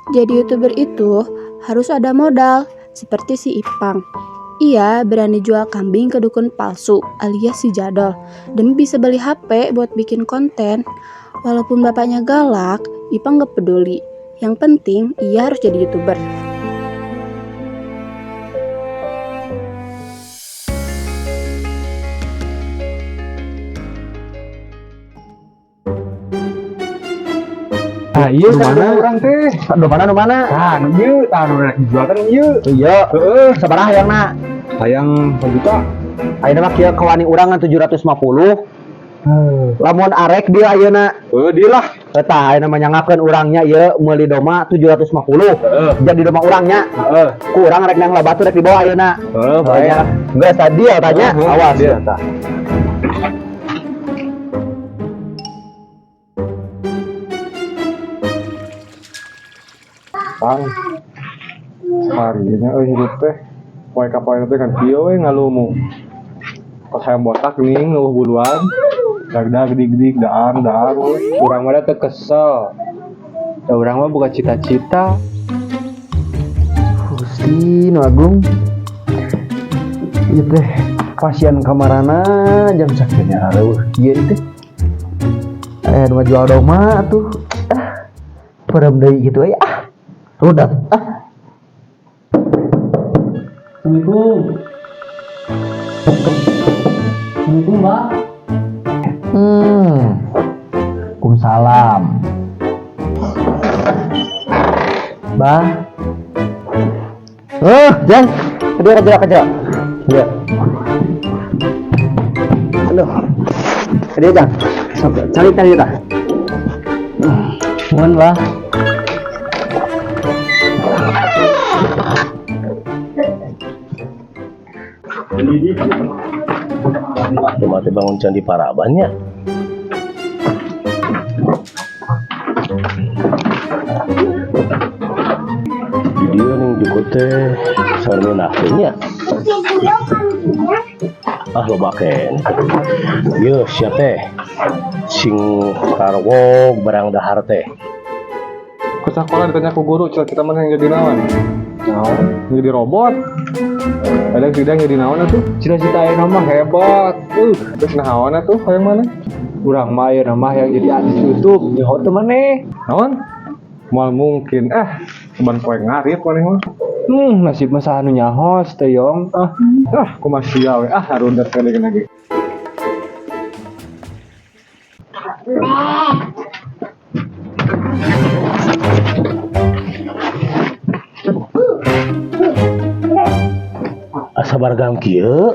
Jadi YouTuber itu harus ada modal, seperti si Ipang. Ia berani jual kambing ke dukun palsu alias si jadol demi bisa beli HP buat bikin konten. Walaupun bapaknya galak, Ipang gak peduli. Yang penting ia harus jadi YouTuber. Nah, iya Nu kan mana? urang teh. Nu mana, nu mana? Tah, nu ieu, tah nu rek dijual kan ieu. Iya. Heeh. Sabaraha hayangna? Hayang 1 juta. Ayeuna mah kieu kawani urang ngan 750. Heeh. Lamun arek dia ayeuna. Heuh, deal lah. Eta ayeuna mah nyangakeun urangnya ieu meuli domba 750. Heeh. Jadi domba urangnya. Heeh. Ku urang rek nang batu rek dibawa ayeuna. Heeh, bae. Enggak tadi ya tanya. Heeh, Awas deal. ya tah. Pang. Seharinya euy hidup teh. Poe ka poe teh kan kieu we ngalumu. Kos hayang botak nih eueuh buluan. Dag-dag dig-dig daang daang we. Urang mah teu kesel. Da urang mah buka cita-cita. Gusti nu agung. Ieu teh pasien kamarana jam sakieu areuh kieu teh. Eh, nu jual domba atuh. Ah, pareum deui kitu euy ah. Rudat ah. Assalamualaikum. Assalamualaikum, Mbak. Waalaikumsalam. Bah, Oh, Jang. Kerja, kerja, kerja. Iya. Aduh. Kerja, Jang. Cari, cari, tah. Mohon, Bah. Cuma teh bangun candi Paraban nya. Di dieu ning jukut teh sarminahkeun nya. Ah, loba keneh. Yeuh sia teh. Sing karwog barang dahar teh. Ke sekolah ditanya ku guru, cita-cita mana yang jadi naon? Naon? Jadi robot. Ada tidak jadi naon atuh? Cita-cita ayeuna mah hebat. Terus naon atuh hayang mana? Urang mah ayeuna mah yang jadi artis YouTube. Nyaho teu maneh? Naon? Moal mungkin. Ah, cuman poe ngarit maneh mah. Nasib mah saha nu nyaho teh yong. Ah, Ah, kumaha sia we. Ah, harundat kali lagi. Asa bargang kieu.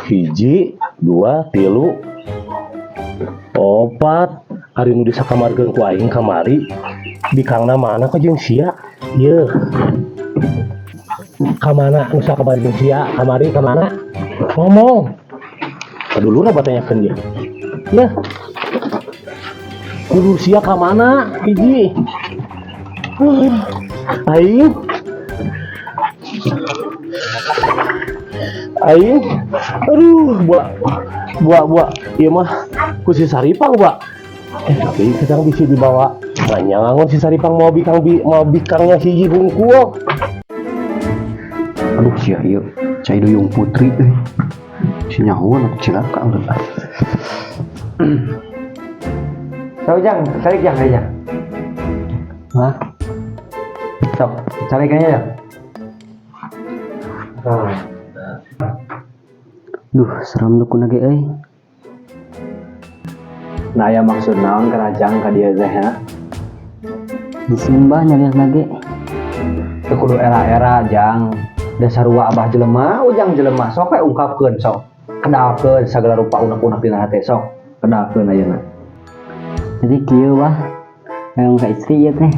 Hiji, dua, tilu, opat. Ari nu disakamarkeun ku aing kamari bikangna mana ka jeung sia? Yeuh. Ka mana nu sakamarkeun sia? Kamari ka mana? Ngomong. Kadulurna batanyakeun dia. Yeuh. Kudu sia ka mana? Hiji. Aing. Aing. Aduh, buak. Buak, buak. Ieu mah ku si Saripang, Pak. Tapi sedang bisa dibawa. Nanya ngangon si Saripang mau bikang bi, mau bikangnya hiji hungkul. Aduh sia ieu cai duyung putri euy. Si nyahoan atuh cilaka urang ah. Sok, Jang, calik Jang, aja. Hah? Sok, calik aja, Jang. Duh, serem dukun lagi euy. Nah, aya maksud naon kerajaan ka dieu teh ha? Isin, Bah, nyari lagi. Teu kudu era-era Jang. Dasar sarua abah jelema, ujang jelema sok we ungkapkeun sok. Kedalkeun sagala rupa unek-unek dina hate sok. Kedalkeun ayeuna. Jadi kieu, Bah. Yang ka istri ya teh.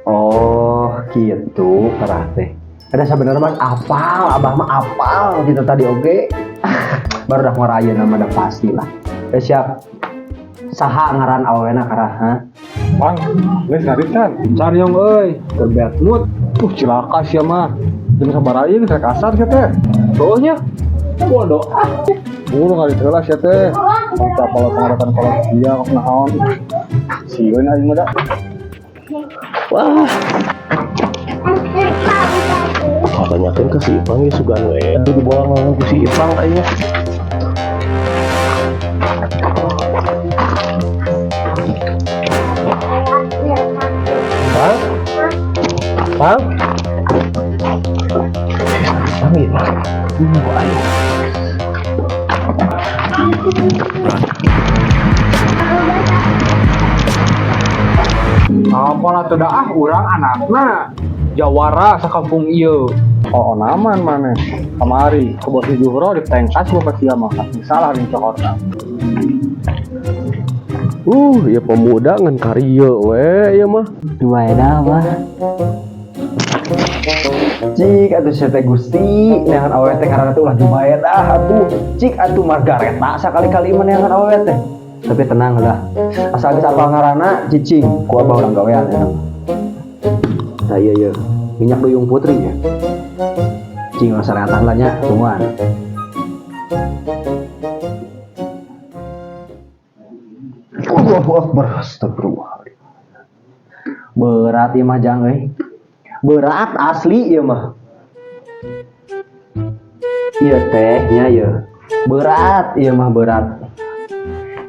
Oh, gitu parah teh. Ada sebenarnya mah apal, abah mah apal gitu tadi oge. Baru dah ngora ayeuna mah dah pasti lah. Ya siap. Saha ngaran awewena karah, ha? Pang, geus ngarit kan? Can yong euy, keur bad mood. Cilaka sia mah. Jeung sabaraha ieu geus kasar sia teh. Heueuh nya. Bodoh ah. Buru ngarit heula sia teh. Mantap kalau pengaratan kolot sia kok naon. Sieun aing mah da. Wah. Tanyakeun ke si Ipang ya, sugan we atuh dibolangan ku si Ipang aya. Pang? Pang? Pang ieu mah. Ayo. Apa lah tuh dah ah urang anakna jawara sakampung ieu. Oh, naman maneh. Kamari ke bos Juhro ditengkas gua pasti mah. Salah nih cokorna. Ya pemuda ngan karieu we ieu mah. Jubaedah, Bah. Cik atuh sia teh Gusti, neangan awewe teh ngaranna teh ulah Jubaedah atuh. Cik atuh Margareta sakali-kali mah neangan awewe teh. Tapi tenang lah. Asal geus apal ngaranna cicing ku abah urang gawean eta. Nah iya iya, minyak duyung putri ya. Cing ulah sareatan lah nya, tungguan. Allahu Akbar, astagfirullah. Berat ieu mah jang euy. Berat asli ieu mah. Ieu teh nya ieu. Berat ieu mah berat.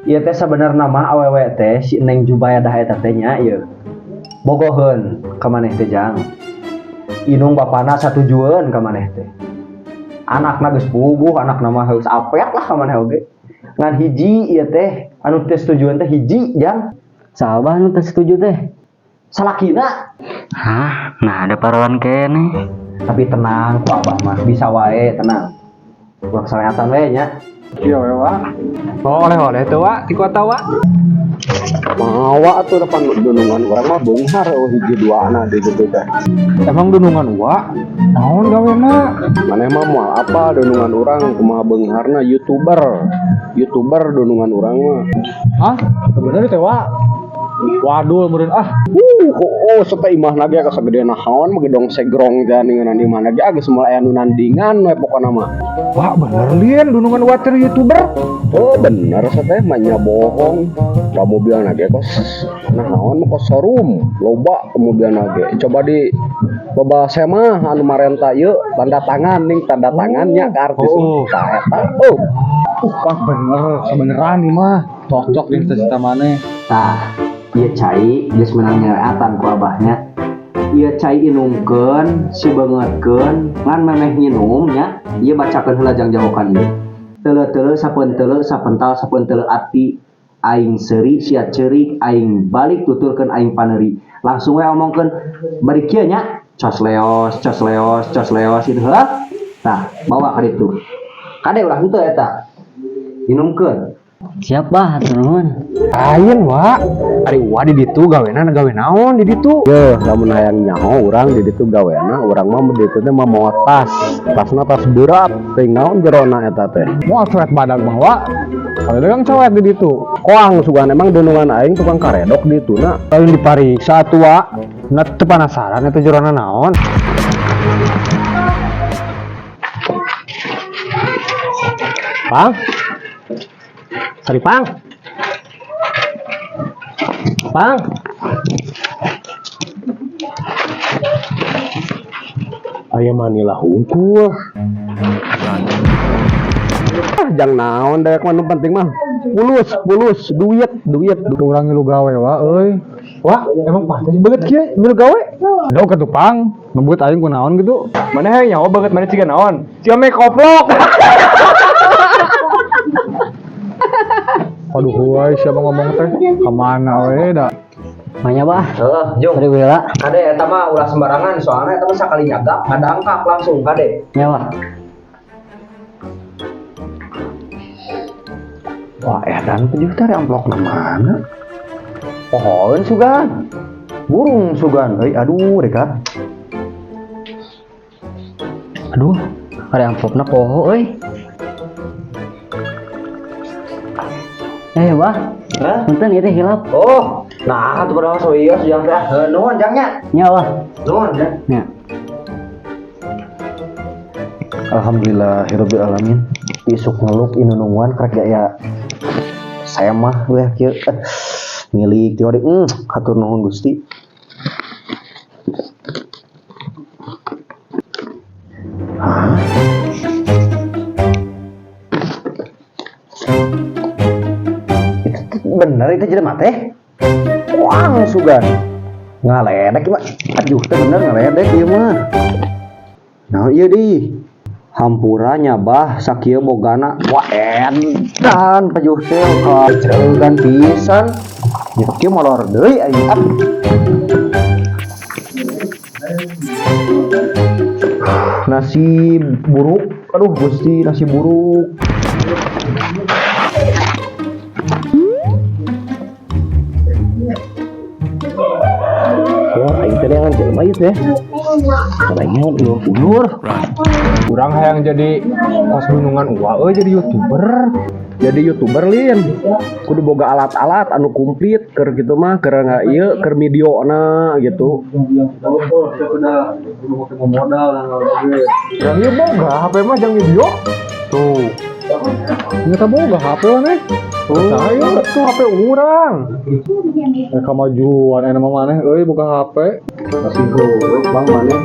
Ieu teh sabenerna mah awewe teh si Neng Jubaedah eta teh nya ieu. Bogoheun ka maneh teh jang. Inung bapana satujueun ka maneh teh. Anakna geus puguh, anakna mah geus apet lah ka maneh oge. Ngan hiji ieu teh anu teu setujueun teh hiji jang. Saha bah anu teu setuju teh? Salakina. Hah, nah ada parawan kene. Tapi tenang ku abah mah bisa wae tenang. Urang sareatan we nya. Iya we wa. Oh oleh-oleh teh wa ti kota wa. Mawa atuh depan dunungan urang mah beunghar eueuh hiji duana di ditu teh. Emang dunungan wa? Naon gawena? Maneh mah moal apa dunungan urang kumaha beungharna YouTuber. YouTuber dunungan urang mah. Hah? Bener teh wa? Waduh meureun ah. Oh, sete imahna ge kasagede naon mah gedong segrong teh ningan di mana ge geus moal aya nu nandingan we pokona mah. Wah bener lien dunungan wa teh YouTuber. Oh bener sete mah nya bohong. Da mobilna ge kos naon mah kos showroom loba mobilna ge. Coba di loba semah anu marenta ieu tanda tangan ning tanda tangannya ka artis. Oh. Tah eta. Oh. Wah bener sebeneran nih mah. Cocok nih cita-cita maneh. Tah, ieu cai geus meunang nyareatan ku abahnya. Ieu cai inungkeun, sibeungeutkeun, ngan memeh nginum nya, ieu bacakeun heula jang jawokan ieu. Teuleuh-teuleuh sapeunteuleuh sapental sapeunteuleuh ati aing seuri sia ceurik aing balik tuturkeun aing paneuri. Langsung we omongkeun bari kieu nya, cos leos, cos leos, cos leos gitu heuh. Tah, bawa ka ditu. Kade ulah henteu eta. Inungkeun. Siap bah, hatur nuhun. Lain wa. Ari wa di ditu gawena gawe naon di ditu? Yeuh, lamun hayang nyaho urang di ditu gawena, urang mah di ditu teh mah mawa tas. Tasna tas berat, teuing naon jerona eta teh. Moal cuek badag mah wa. Kalau dagang cuek di ditu. Koang sugan emang dunungan aing tukang karedok di dituna. Lain dipariksa atuh wa. Na teu penasaran eta jerona naon. Pang. Sari pang. Pang. Aya manila hungkul. Ah, jang naon dewek mah nu penting mah pulus, pulus, duit, duit. Urang ngilu gawe wa euy. Wah, emang pasti banget kieu ngilu gawe. Dok atuh pang, ngebut aing kunaon gitu. Maneh hayang nyawa banget maneh ciga naon? Ciga meh koplok. Aduh, woi, siapa ngomong teh? Kemana we da? Manya bah. Heuh, jung. Bari heula. Kade eta mah ulah sembarangan soalnya eta mah sakali nyagap ngadangkak langsung kade. Nya bah. Wah, edan pejuh teh amplok na mana? Pohoeun sugan. Burung sugan euy, aduh reka. Aduh, ada amplopna poho euy. Bah. Hah? Punten ieu teh hilap. Oh, nah atuh padahal soios jang teh. Heuh, nuhun jang nya. Nya bah. Nuhun jang. Nya. Alhamdulillahirabbil alamin. Isuk ngeluk inunungan krek gaya saya mah weh kieu milik teori hatur nuhun Gusti. Bener itu jelema teh. Wang sugan. Ngaledek mah. Aduh, teh bener ngaledek ieu mah. Nah, ieu di. Hampura nya bah sakieu bogana. Wah, edan pajuh teh kaceugan pisan. Ya kieu molor deui aing. Ah. Nasib buruk. Aduh, Gusti, nasib buruk. Wah, aing teh neangan jelema ieu teh. Aing ulur-ulur. Urang hayang jadi kos gunungan uwa euy jadi YouTuber. Jadi YouTuber lin. Kudu boga alat-alat anu komplit keur kitu mah keur nga ieu keur videona gitu. Yang ieu boga HP mah jang video. Tuh. Nyata boga HP maneh. Percaya tuh HP urang. Kemajuan enak mah maneh euy boga HP. Masih goblok bang maneh.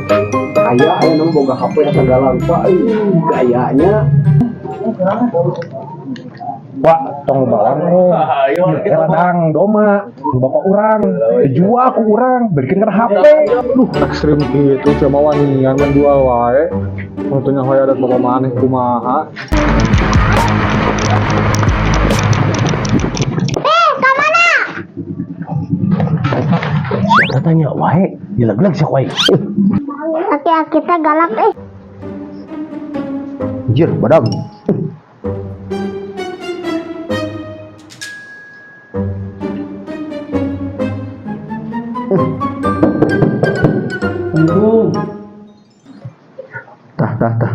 Aya aya nu boga HP segala rupa euy gayanya. Wah, tong bawang oh. Ladang doma, bapak urang, dijual ku urang, berikan ke HP. Duh, ekstrim gitu, cuma wanian menjual wae. Untungnya hoya adat bapak maneh kumaha. Siapa tanya wae, dileg-leg sia wae. Aki-aki teh galak eh. Anjir, badag. Tah, tah, tah.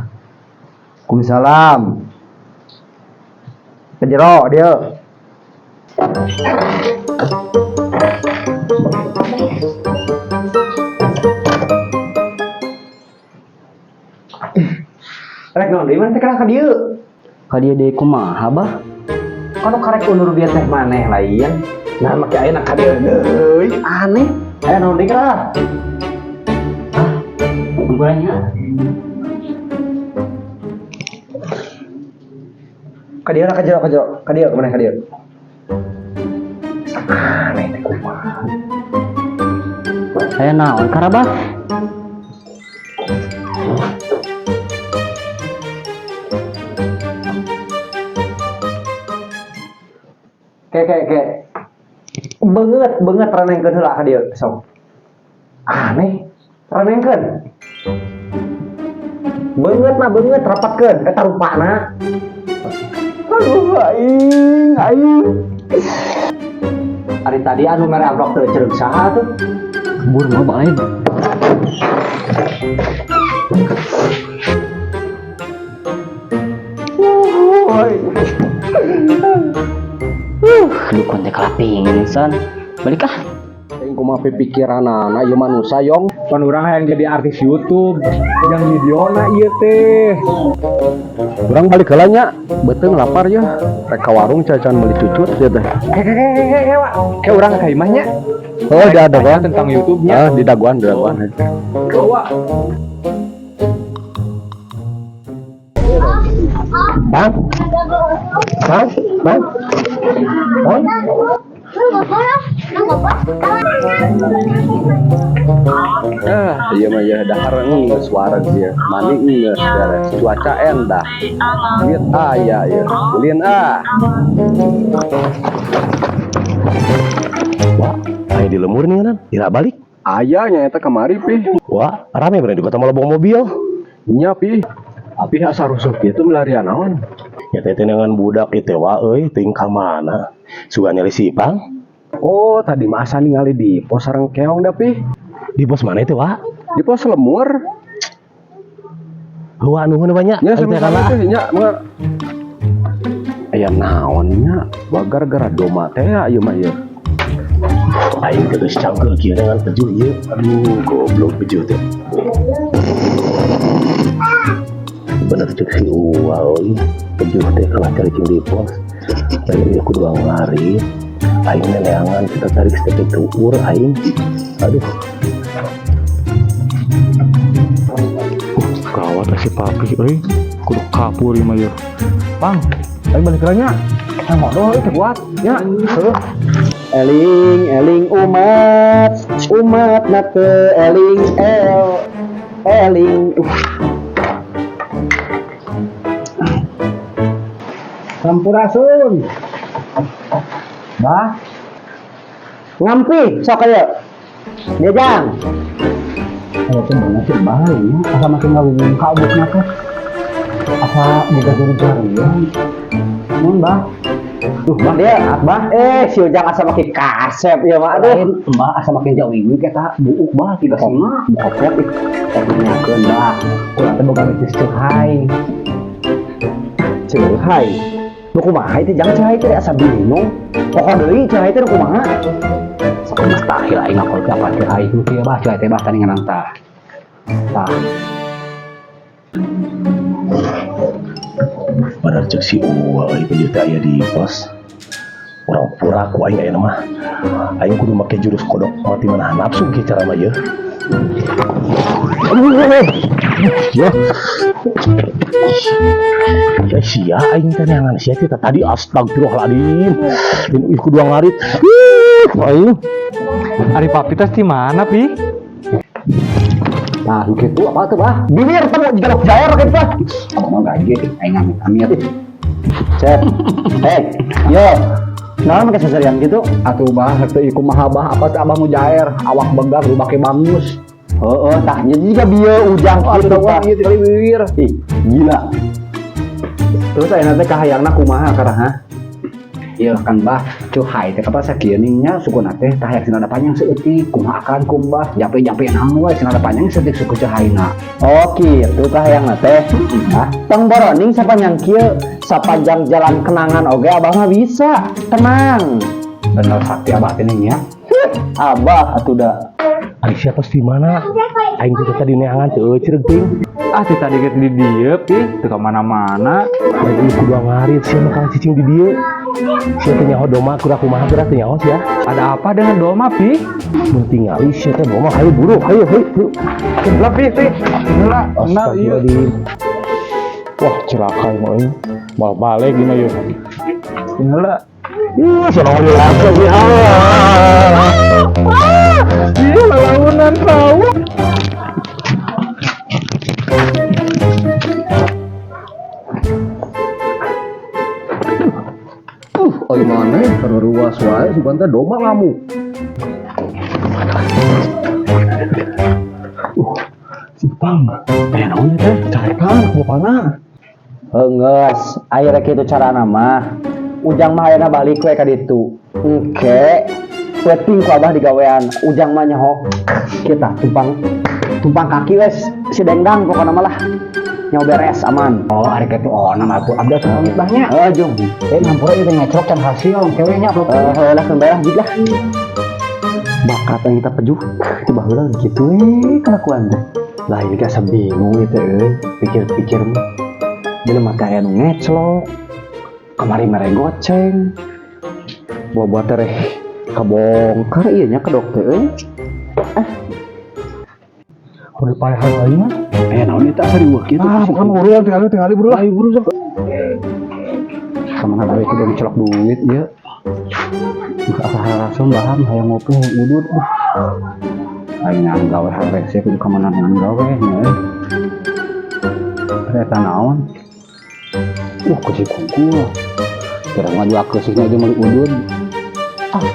Waalaikumsalam. Kajero dia. Rek naon deui maneh teh ka dieu? Ka dieu deui kumaha bah? Kan karek undur bieu teh maneh lain. Nah, make ayeuna ka dieu deui. Aneh. Aya naon deui kira? Hampura nya. Ka dieu lah ka jero ka jero. Ka dieu maneh ka dieu. Aneh teh kumaha. Aya naon karabah? Ke ke ke. Beungeut beungeut renengkeun heula ka dieu sok. Aneh. Renengkeun. Beungeut mah beungeut rapatkeun eta rupana. Aduh aing aing. Ari tadi anu mere amplop teu cereug saha tuh? Bur mah bae. Dukun teh kalah pingsan. Balik ah. Aing kumaha pikiranana ieu manusa yong. Pan urang hayang jadi artis YouTube, jang videona ieu teh. Urang balik heula nya, beuteung lapar ya. Rek ka warung cacan meuli cucut ya teh. Ke ke ke ke ke Wak. Ke urang ka imah nya. Oh, di daguan tentang YouTube-nya. Ah, di daguan, di daguan. Wak. Bang. Bang, bang. Bang. Ah, iya mah ya dahar geus wareg ieu. Mandi geus beres. Cuaca endah. Duit aya ieu. Ulin ah. Wah, aya di lemur nih kan? Ira balik. Aya nya eta kamari pi. Wah, rame berarti di kota malah mobil. Nya pi. Api asa rusuh kieu melarian naon? Ya teh dengan budak ieu wa euy, teuing ka mana? Sugan nyali si Ipang. Oh, tadi mah asa ningali di pos sareng keong da pi. Di pos mana itu, Wak? Di pos lemur. Wah, nuhun banyak. Nya sama-sama teh nya mah. Aya naon nya? Wah gara-gara doma teh ieu mah ieu. Aing teh geus cangkeul kieu dengan pejuh ieu. Aduh, goblok pejuh teh. Bener cek si Uwa euy. Pejuh teh kalah cari cing di pos. Lain ieu kudu ngarit. Aing neneangan kita tarik step tuur aing. Aduh. Gawat si papi euy. Kudu kapur ieu mah ieu. Pang, aing balik heula nya. Nah, modal itu buat ya. Heuh. Eling eling umat, umat nate eling el eling. Sampurasun. Bah. Ngampi sok aya. Dia jang. Kalau teh bener sih bahaya, asa makin ngawungka abukna teh. Asa boga jari-jarian. Mun bah. Duh, bah dia, bah. Eh, si Ujang asa make kasep ieu mah aduh. Lain mbah asa makin jauh ini kita buuk bah tiga singa. Bokep ih. Tapi nyakeun bah. Kurang teh boga bisnis ceuhai. Ceuhai. Nu kumaha itu jang ceuhai teh asa bingung. Pokok deui ceuhai teh nu kumaha? Sok mustahil aing ngakol apa ceuhai nu kieu bah ceuhai teh bah tani nganang tah. Tah. Bener cek si Uwa euy, pejuh teh aya di pos. Urang pura ku aing ayeuna mah. Aing kudu make jurus kodok mati menahan nafsu kieu cara mah ieu. Ya. Ya sia aing teh neangan sia teh tadi astagfirullahaladzim. Din ih kudu ngarit. Ih, aing. Ari papi tas di mana, Pi? Nah, nu kitu apa tuh bah? Bibir temu jiga jair kitu teh. Abah mah gaje aing amit-amit. Cep. Hey, yo. Naon make seserian gitu? Atuh bah, teu ieu kumaha bah, apa teh abah mu jair, awak begang lu make bangus. Heeh, tah jadi juga bieu Ujang kitu tah. Ieu tinggal bibir. Ih, gila. Terus ayeuna teh kahayangna kumaha karah ha? Iya kan bah, cuhai teh kapan sakieu nya sukuna teh tah hayang sinada panjang seutik, kumaha akan kumbah, jampe-jampe naon wae sinada panjang seutik suku cuhaina. Oh kitu kahayangna teh. Hah? Tong boroning sapanjang kieu, sapanjang jalan kenangan oge abah mah bisa. Tenang. Bener sakti abah teh nya. Abah atuh da. Ari sia tos di mana? Aing teh tadi neangan teu euceureuh teuing. Ah, ti tadi ge di dieu, Pi. Teu ka mana-mana. Aing ieu kudu ngarit sia mah kalah cicing di dieu. Sia teh nyaho doma kuda kumaha geura teh nyaho sia. Ada apa dengan Doma, Pi? Mun tingali sia teh doma hayu buru hayu hayu. Hayu. Lah, Pi, Pi. Lah, nah, iya. Astagfirullahaladzim. Wah, celaka ieu euy. Mal balik gimana yeuh. Lah. Ih, sono langsung ya. Iya, lalaunan tahu. Ai maneh ruas wae sugan teh doma ngamuk. Si Pang. Eh naon teh? Carekan ku bapana. Heungeus, aya rek kitu carana mah. Ujang mah ayeuna balik we ka ditu. Engke weting ku abah digawean. Ujang mah nyaho kita tumpang kaki wes si dengdang pokona mah lah. Nyaho beres aman. Oh, ari kitu ona mah atuh abdi atuh pamit bah nya. Heeh, jung. Eh ngampura ieu teh ngecrok can hasil kewe nya Heeh lah keun bae lah jig lah. Bakat yang kita pejuh itu baheula kitu we kelakuan teh. Lah ieu asa bingung ieu teh euy, pikir-pikir mah. Jelema teh aya nu ngeclok. Kamari mere goceng. Buah-buah teh kabongkar ieu nya kedok teh euy. Ah. Kudu paehan aing mah. Eh naon eta asa riweuh kieu. Ah, bukan buru tinggal buru lah. Ayo buru sok. Kamana bae kudu ngecelok duit ieu. Asa harasem bahan hayang ngopi hayang udud. Aing ngan gawe harese kudu ka mana ngan gawe nya euy. Eta naon? Kecil kungkul. Kira mah jual keusihna ieu meuli udud. Ah.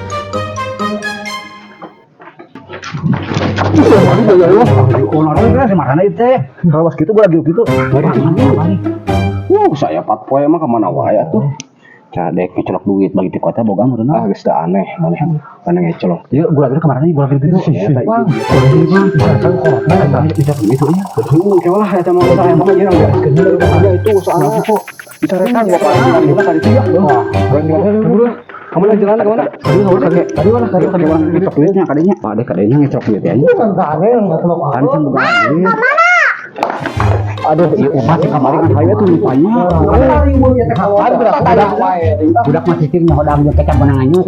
Kalau pas gitu gua lagi gitu. Saya pat poe mah kemana wae atuh. Cadek ngecelok duit bagi ti kota boga meureun. Ah geus da aneh maneh mana ngecelok. Ieu gua lagi kemarin gua lagi gitu. Bang, gitu lah eta mah saya mah ieu ada itu soalnya kok dicarekan bapak di mana tadi ya. Wah, kamu lagi jalan kemana? Tadi mana? Tadi tadi mana ngecelok duitnya kadenya. Pak deh kadenya ngecelok duit ya. Kan can boga duit. Aduh, ieu obat di kamari kan hayu tuh lupanya. Budak mah cicing nyahodang jeung kecap benang anyut.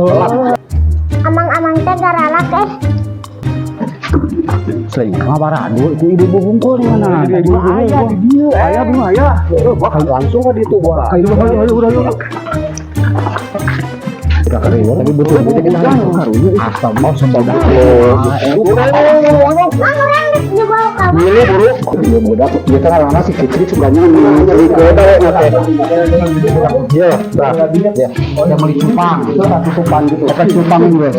Amang-amang teh garalak eh. Selingkuh mah baradu itu ibu bungkul di mana? Aya di dieu, aya di aya. Heeh, bakal langsung ka ditu gua. Ayo ayo ayo ayo. Tapi betul betul kita karunya. Astagfirullah. Mang, urang geus dibawa ka Milih buru. Iya budak, dia kan lama sih kecil sukanya nyari ke Iya, nah, ya. Yang beli cupang, itu kan tutupan gitu. Apa cupang gue?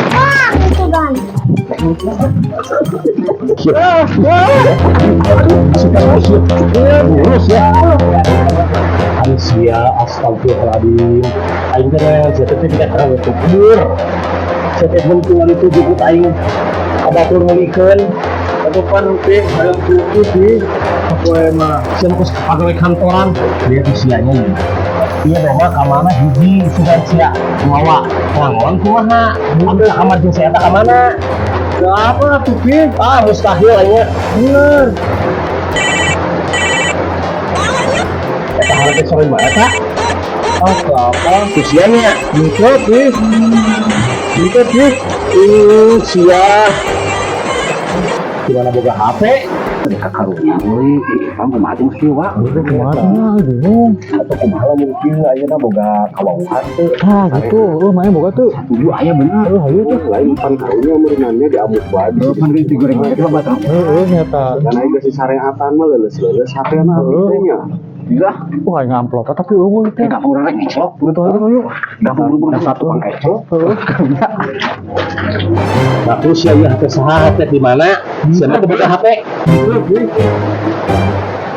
Wah, gitu kan. Lurus ya. Sia, astagfirullahaladzim. Aing teh sia teh tidak terlalu tukur. Sia teh bentuan itu jemput aing ka batur meulikeun. Atuh pan teh hayang tuku sih. Poe mah. Sia mah pegawai kantoran. Lihat usianya ya. Iya dong mah kamana hiji sugan sia mawa ngangon kumaha. Ambil kamar jeung sia eta ka mana? Apa tuh Pi? Ah, mustahil aing. Bener. Eta hareup sore banget ta. Ah, apa? Usianya. Muka Pi. Muka Pi. Sia. Gimana boga HP? Mereka karunya, euy, Ipang kumaha jeung si Wa? Kumaha bingung. Atau kumaha mungkin ayeuna boga kawauhan teu. Ah, gitu. Oh, main boga tuh. Setuju aya bener. Oh, hayu tuh. Lain pan karunya meureunannya diamuk bae. Pan geus digoreng bae mah batal. Heeh, nyata. Dan aing geus disareatan mah leuleus-leuleus hatena Heeh. teh nya. Gila, Wah, aing ngamplop tapi eueuh teh. kamu urang rek ngeclok. Betul ayo ayo. Kamu buru-buru satu tukang keclok. Nah, terus ya HP saha HP di mana? Siapa tuh boga HP?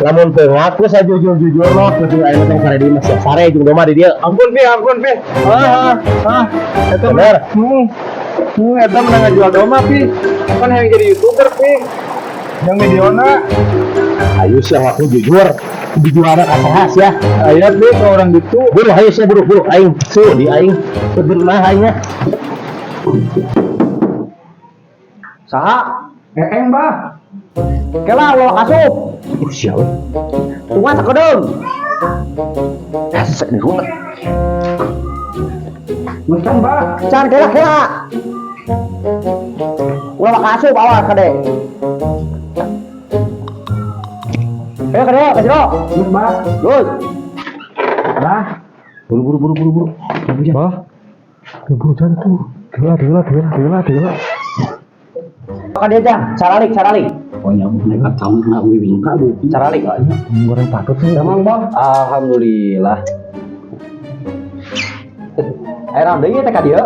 Lamun teu ngaku saya jujur-jujur loh, kudu ayeuna teh sare di mah siap sare jeung domba di dieu. Ampun Pi, ampun Pi. Ah, ah, ah. Eta Bener. Eta menang ngajual domba Pi. Kan yang jadi YouTuber Pi. Yang videona. Ayo sih ngaku jujur. Dijualna ka saha sia? Aya Pi ke orang gitu. Buru ayo sia buru buru aing. Su di aing. Bener aing nya. Saha? Eeng bah. Kela ulah asup. Sia we. Tunggu sakedeung. Hesek di rumah. Bukan bah. Can kela kela. Ulah asup awas kade. Ayo kade, ka jero. Bah. Gus. Lah. Buru buru buru buru buru. Bah. Buru jan tuh. Gila, gila, gila, gila, gila. Ka dia jang, caralik caralik. Oh ya, mereka tahu nggak wingka bu. Caralik. Goreng patut sih. Emang bang? Alhamdulillah. Eh, naon deui teh ka dieu?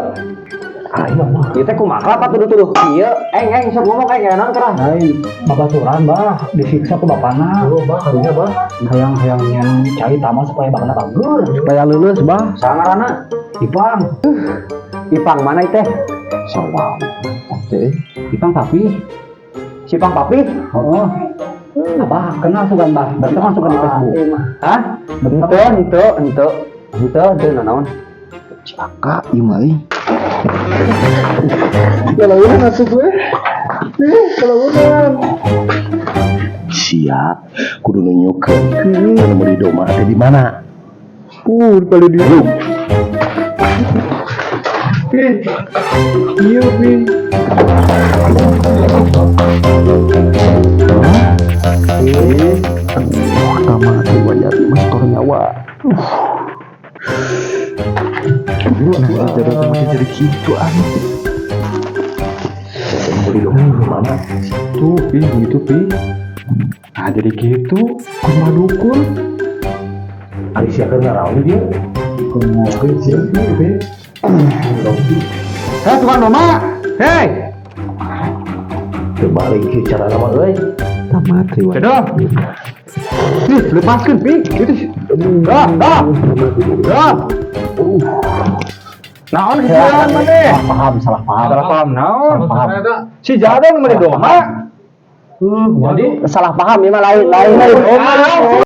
Aing mah. Ieu teh kumaha apa tuduh-tuduh kieu? Eng eng sok ngomong eng naon kerah. Lain babaturan bah, disiksa ku bapana. Oh, bah, karunya bah. Hayang-hayang nyen cai taman supaya bakna bagus. Supaya lulus bah. Sangarana Ipang. Ipang mana teh? Sawah. Oke. Ipang papi. Si Ipang papi? Oh, Abah kenal sugan bah. Berarti kan sugan di Facebook. Hah? Ente ente ente ente ente naon? Cilaka, ieu mah euy. Kalau udah masuk gue. Ih, kalau udah. Sia kudu nunjukeun. Anu meuli domba teh di mana? Kali di. Pi. Iya, Pi. Aduh, tamat riwayat mas tor nyawa. Nah, jadi makin jadi gitu aneh. Meuli domba di mana? Tuh, Pi, gitu, Pi. Nah, jadi gitu. Kumaha dukun. Ari sia keur ngaraon di dieu? Ngopi sih, Pi. Hei, tukang domba. Hei. Teu balik kieu carana mah euy. Tamat riwayat. Jodoh. Ih, lepaskan, Pi. Itu. Dah, dah. Dah. Naon kieuan maneh? Salah paham, salah paham. Salah paham naon? Paham. Si Jadon meuli domba. Jadi Salah paham ya mah lain, lain. Oh,